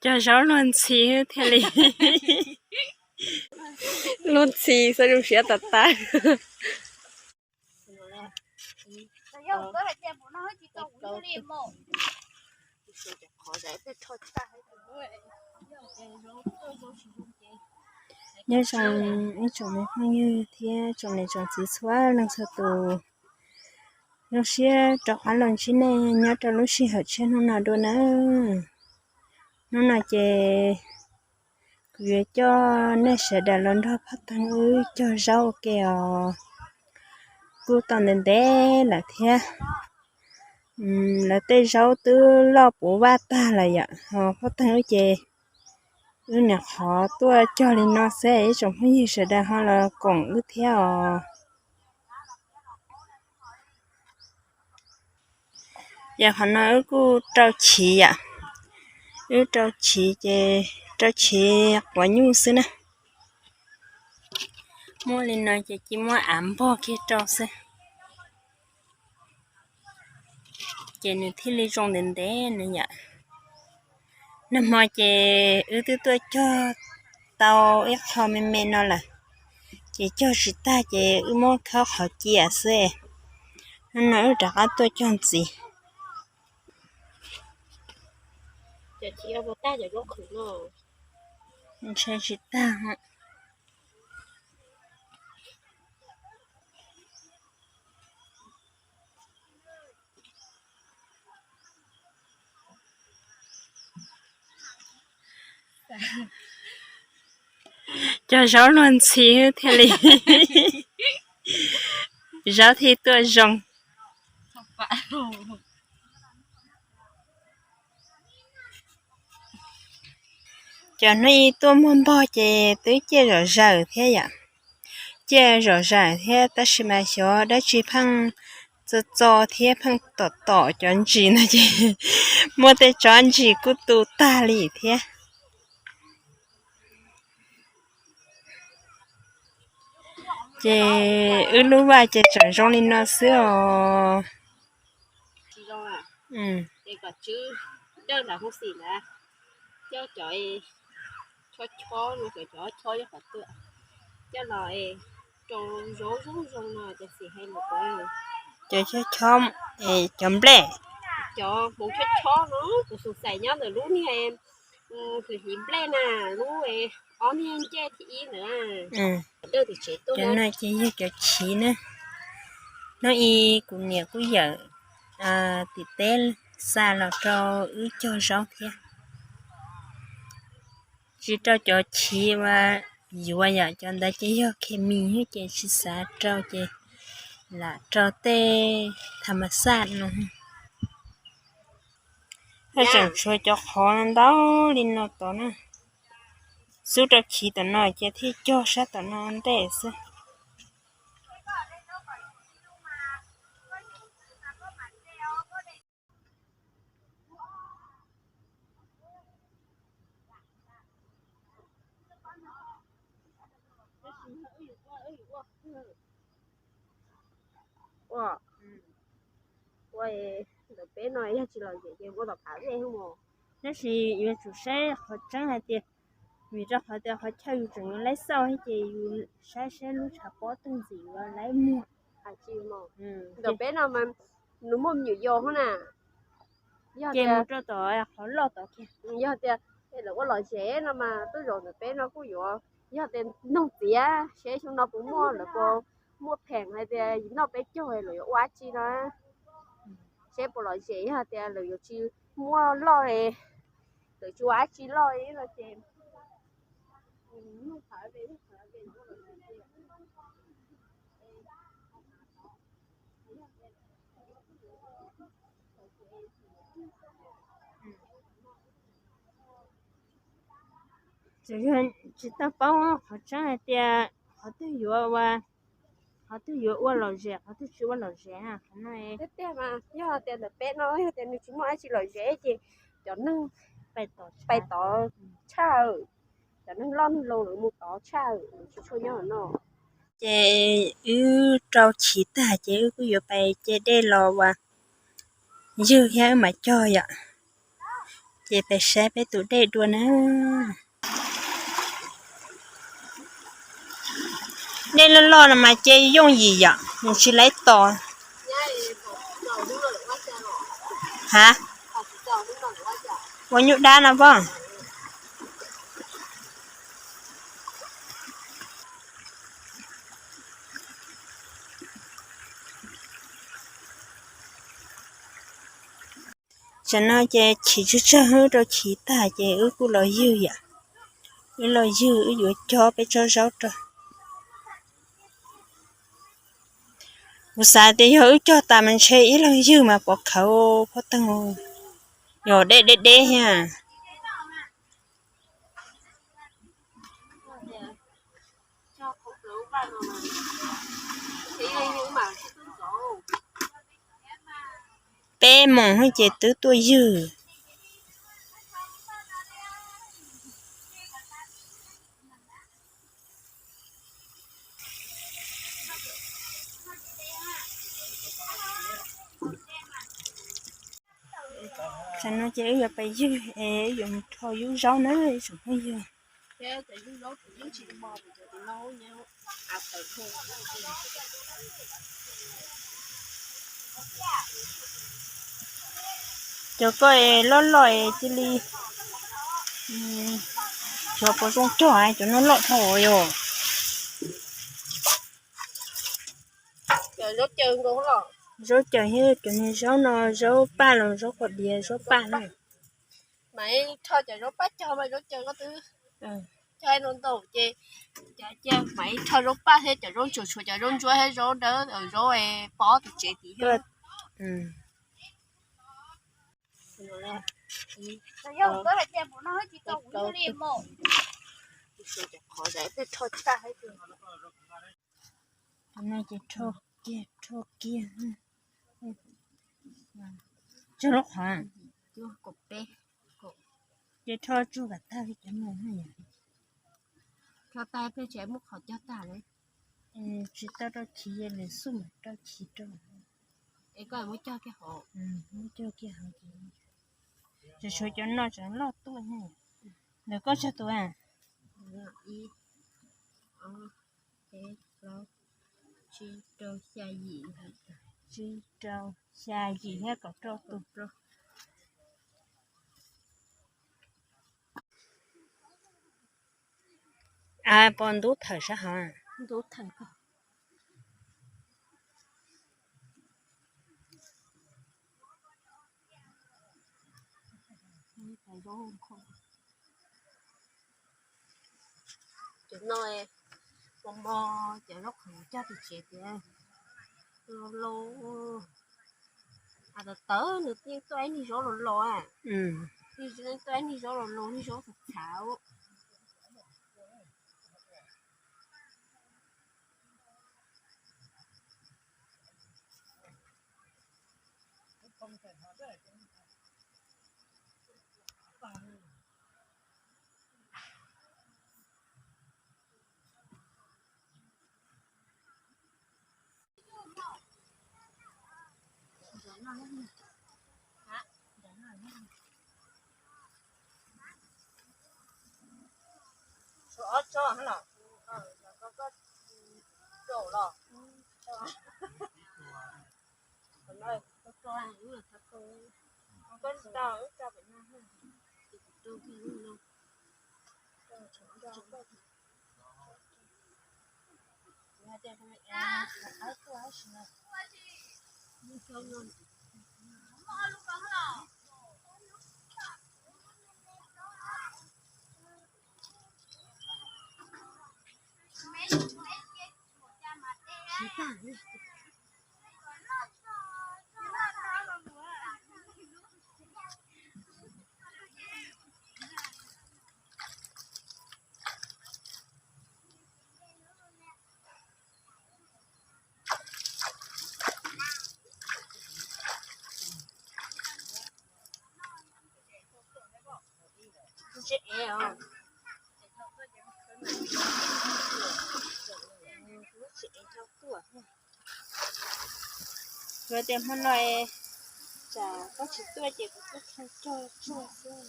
Cog zaub luag ntxhi thiaj li, luag ntxhi xwb zoo siab tas tas. Nyob zoo ib tsoom me phooj ywg thiab tsoom niam tsoom txiv txhua leej txhua tus, zoo siab rov qab los ntsib nej nyob rau lub sij hawm tshiab hnub no dua nawb. Hnub no ces kuv yuav coj nej sawv daws los nrog Phoj Teeg wb cog zaub ua ke os. Kuj tau ntev ntev lawm thiab, lawv tej zaub twb loj puv vaj tag lawm yom, ho Phoj Teeg wb ces wb niam qhov tuaj cog li no xwb, ib tsoom phooj ywg sawv daws ho los koom wb thiab os. Ces qhov no wb kuj rau chiv yom, wb rau chiv ces rau chiv quav nyuj xwb na. Muaj li no ces cia muab av npog kiag rau xwb, ces nws thiaj li zoo ntev ntev na yom. Nag hmo ces wb twb tuaj cog tau ib qho me me no lawm, ces cog tsis tag ces wb muab khawb qhov cia xwb. Hnub no wb rov qab tuaj cog ntxiv. Ntshe tsis tag. Cog zaub luag ntxhi thiaj li, zaub thiaj tuaj zoo. Cov hnub ib tuaj muag npog ces twb ciaj zom zaws thiab yom, ciaj zom zaws thiab tab sis mas xyov dab tsi pheej txo txo thiab pheej tom tom cov ntsis no ces muaj tej tsob ntsis kuj tu tag li thiab. Ces wb lub vaj ces tseem zoo li no xwb os. Cov chob chob, cov nplej, cov hmoov chob chob no, kuv xav xav nyob ntawm lub niag hiv nplej na, lub ob niag ncej thib ib ntawd. Cov no ces yog cov chiv na. Hnub ib kuv niam kuj yawm tim teb xa los rau wb cog zaub thiab. Tsis rau cov chiv uas yuav yom, cov ntawd ces yog khes mis ces tsis xav rau ces lam rau tej tham mas xaj no. Haj tseem tshuav cov qhov ntau li no tod na. Xub rau chiv tom no ces thiaj cog sab tom no ntej xwb. Ua, ua ntawm peb no yog tsis lom zem ces ua tom phav dej mos. Tab sis yuav tsum saib qhov tseeb hais tias, vim rau qhov tias qhov chaw yus tseem yuav laib xauj ces yus saib saib lub tshav pob twg ntxim yuav laib muag. Ntawm peb no mas nws muaj me nyuam yaus hos na. Ces mus rau tom qhov loj tod kiag. Yog tias lawv ua lom zem no mas tuaj zaum ntawm peb no kuj yuav, yog tias noog txiav seb xyoo no puas muaj, lawv puas muaj pheem hais tias noj peb caug lawv yuav ua dab tsi no. Seb puas lom zem, yog tias lawv yuav tsis muaj loj, lawv tsis ua dab tsi loj no ces Tsis tau paub qhov tseeb hais tias qhov twg yuav ua, qhov twg yuav ua lom zem, qhov twg tsis ua lom zem na. Tiag tiag mas yog tias ntawm peb no yog tias nws tsis muaj dab tsi lom zem ces cov neeg pais tod tshaj, cov neeg loj neeg laus lawv mus tod tshaj, lawv tsis tshua nyob no. Ces wb rau chiv tag ces wb kuj yuav pais ce dej los ua ywg thiab wb mam cog yom. Ces peb saib peb tus dej dua na. Dej loj loj no mas ces yooj yim yom, nws tsis laib tos. Ha, ua nyuj dab no pob. Tam no ces chim tsawg tsawg wb rau chim tag ces wb kuj los ywg yom. Wb los ywg wb yuav cog peb tsob zaub rau. Kuv xav tias yog wb cog tas mas ntshe ib leeg ywg mas pov khawv pob teeg, yog deb deb deb thiab. Peb moos ces twb tuaj ywg. Tam no ces wb yuav pais ywg es wb yuav mus rho yub zaub na ib tsoom phooj ywg. Cov ko es loj loj es cia li, xyov puas zoo cog, cov no loj dhau yog. Zaub caws thiab cov niag zaub no, zaub paj los zaub qos diav, zaub paj na. Mas rho cov zaub paj cog mas zaub caws ko twb cog no ntau ces, ces mas rho zaub paj thiab cov zaub ntsuag, tshuav cov zaub ntsuab thiab zaub dawb, zaub pob tus tsev tid. Qhov zais peb rho tag. Ces rho kiag, tsawg lub qhov, ces rho tsuj kom tag li cov no. Rho tag peb tseem muab qhov cog tag lawm. Tsis tau rau chiv, lwm xub mam rau chiv rau. Es koj muab cog kiag hauv, muab cog kiag hauv ces, tseem tshuav cov no tseem loj tuaj. Ntawm koj tsawg tus a? Ib, ob, peb, plaub, tsib, rau, xya, yim. Tsib, rau, xya, yim thiab kaum rau tus. Pos ntub thawm sab hauv. Cov no mos mos, cov zaub qhwv cog tim tsev tias los, tawv tawv nws yeej tuaj ib niag zaub los los, yeej tuaj ib niag zaub los los, niag zaub txhav txhav. Ob tsob los, koj los, koj tsis tau wb tso pem no, ces kuv rau kiag lub no. Tsis ev os. Tsis ev tau tuaj. Yuav tias hmo no es Koj tsis tuaj ces kuv tuaj cog tsuag xwb.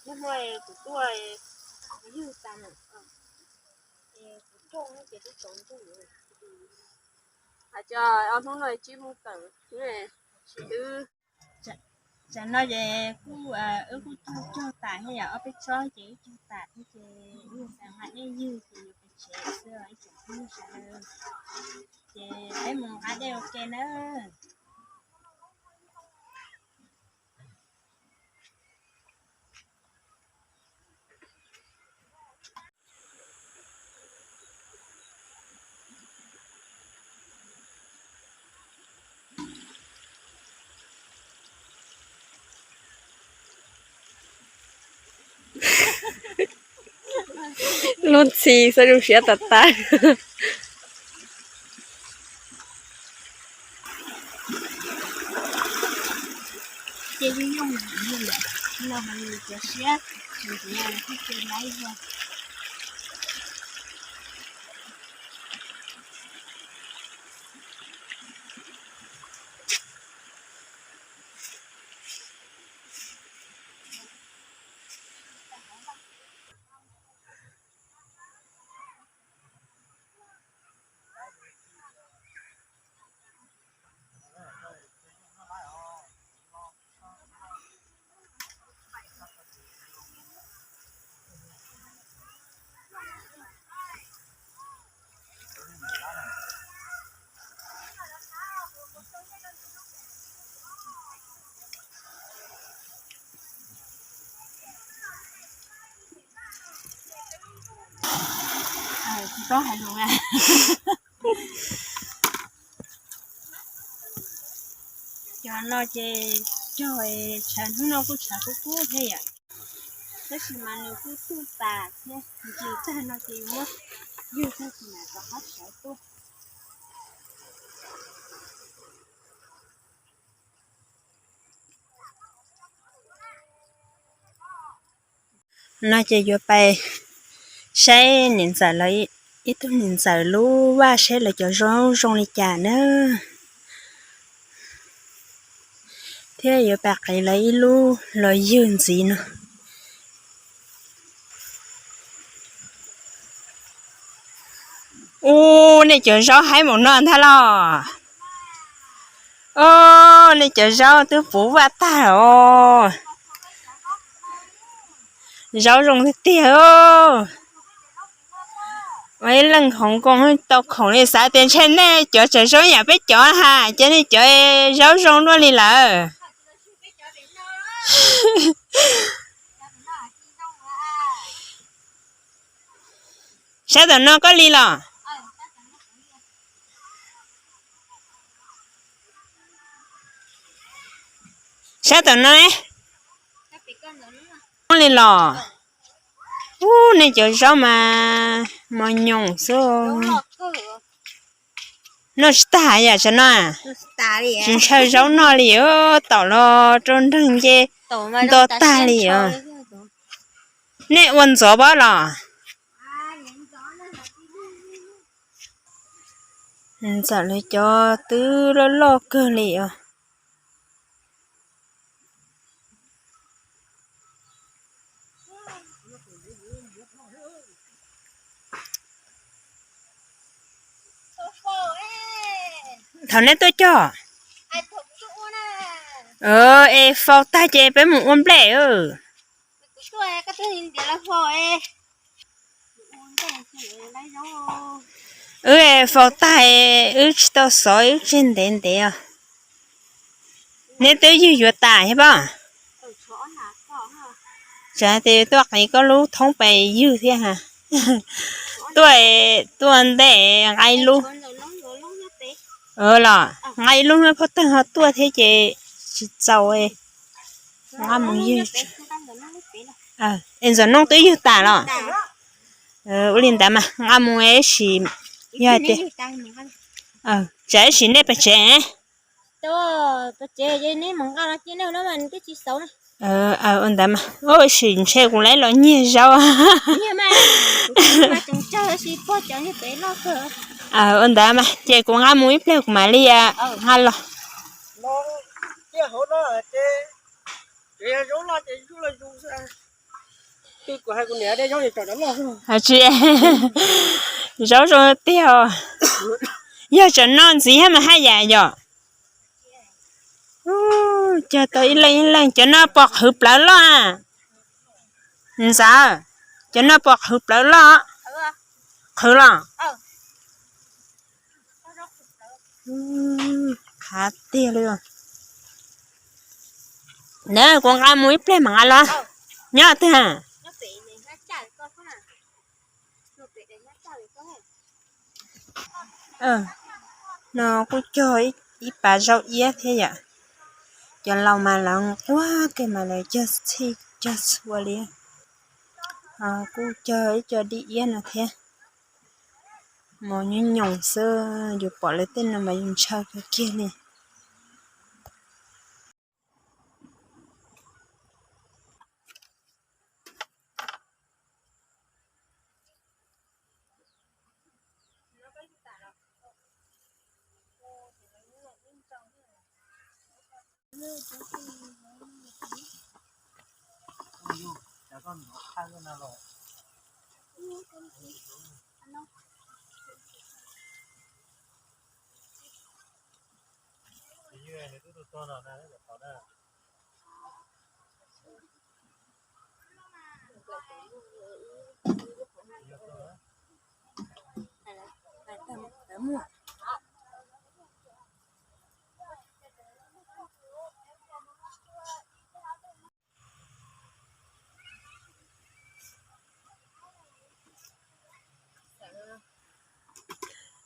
Hnub no kuv tuaj ywg tas na, ces kuv cog ces twb tsaus ntuj. Hais tias ob hnub no tsis mus tawm, twb tsam no ces kuj, wb kuj cog cog tas thiab yom, ob peb tsob ces wb cog tas thiab ces wb xav nqa dej ywg ces yuav pais tsev xwb ib tsoom phooj ywg sawv daws. Ces peb mus nqa dej ua ke nawb. Lub ntxhi xav zoo siab tas tas. Ces yooj yooj yim yim lawm, no mas nws cov siab, nws thiaj li laib zog. Tsis paub hais lus. Cov no ces cog tshav hnub no kuj tshav kub kub thiab yom, tab sis mas nws kuj tuaj tas thiab, nws tsis tag no ces yuav muab ywg tag sim mam rov qab sawv tuaj. No ces yuav pais saib niam ntxawm lawv, ib tug niam ntxawm lub vaj saib lawv cov zaub zoo li cas na, thiab yuav pais qiv lawv ib lub los ywg ntxiv no. Ub, nej cov zaub haib npaum no ntag los? Ub, nej cov zaub twb puv vaj tag os. Zaub zoo tiag tiag. Ua ib leej khoov nkoos tau khoom li, xav tias ntshe nej cov tseem zoo yam peb cov ha, ces nej cov zaub zoo luaj li lawm. Sab tom no koj li los? Sab tom no, koj li los? Ub, nej cov zaub mas mos nyoos xwb. Noj tsis tag yam tsav no, tsis ntshaw zaub noj li os, tom los rau nreeg nce nto tag li os. Nej ua ntxov pab los? Ntxawm lawv cov twb loj loj kawg li os. Thaum neb tuaj cog, es faus tag ces peb mus ua nplej. Wb faus tag, wb tsis tau xov, wb tseg ntev ntev os. Neb twb ywg yuav tas thiab pob? Tsam tias tuaj qiv koj lub thoob pes ywg thiab ha. Tuaj, tuaj ntej nqa ib lub los, nqa ib lub phab tawg ho tuaj thiab ces tsis txaus. Nqa mus ywg. Es ntxawm noob twb ywg tas los? Ua li ntawd mas nqa mus es sim, yog hais tias, tsam ib sim nej pais tsev. Ua ntawd mas, sim ntshe kuv laiv los nyiag zaub. Ua ntawd mas ces kuv nqa mus ib pliag kuv mam li nqa los. Tsis, zaub zoo tiag os. Yog tsam noj ntxiv thiab mas haj yam yom. Cog tau ib leej ib leej, cov no puas qhwv plawv loj? Ntxawm, cov no puas qhwv plawv loj? Qhwv los? Qhav tiag li. Na kuv nqa mus ib pliag mam nqa los. Nyob twg? No kuj cog ib pas zaub iab thiab yom. Cov laus mas lawv nquag kiag mas lawv cog txhij cog txhua li. Kuj cog ib co dib iab no thiab. Mos nyob nyoos xwb, yus pom lawv tej no mas yus ntshaw kawg kiag li.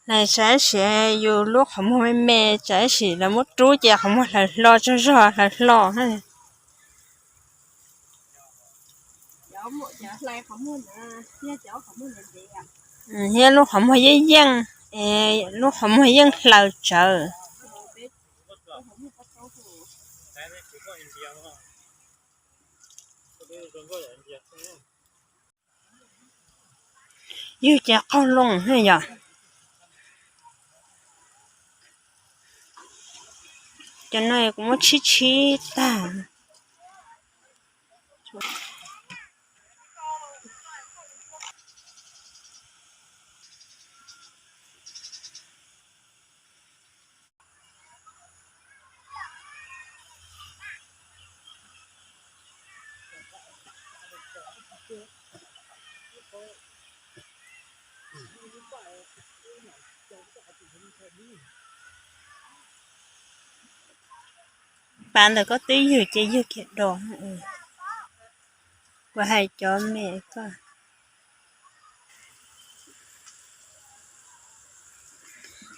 Lais tsam ib sim yus lub qhov muag me me, tsam ib sim lawv muab rub ces qhov muag hlaws hlo tsaug zog hlaws hlo. Thiab lub qhov muag yeej yeej, lub qhov muag yeej hlaws tsawv. Yug ces qaug loo na yom. Cov no kuv muab tshib tshib tag. Pas ntawm koj twb yug ces yug kiag dos. Kuv hais cov me koj.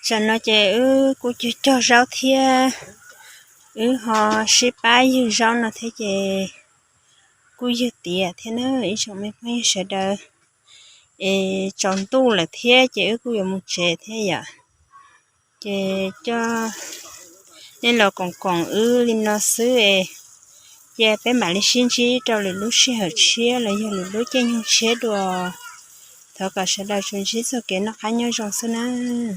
Tsam no ces wb kuj cog cog zaub thiab, wb ho sib pab yug zaub no thiab ces kuj yug tiav thiab na ib tsoom me phooj ywg sawv daws. Es tsaus ntuj lawm thiab ces wb kuj yuav mus tsev thiab yom. Ces coj nej los koom koom wb li no xwb es, cia peb mam li sib ntsib rau lwm lub sij hawm tshiab los yog lwm lub caij nyoog tshiab dua. Thov kom sawv daws tsuas ntsib txoj kev noj qab nyob zoo xwb nawb.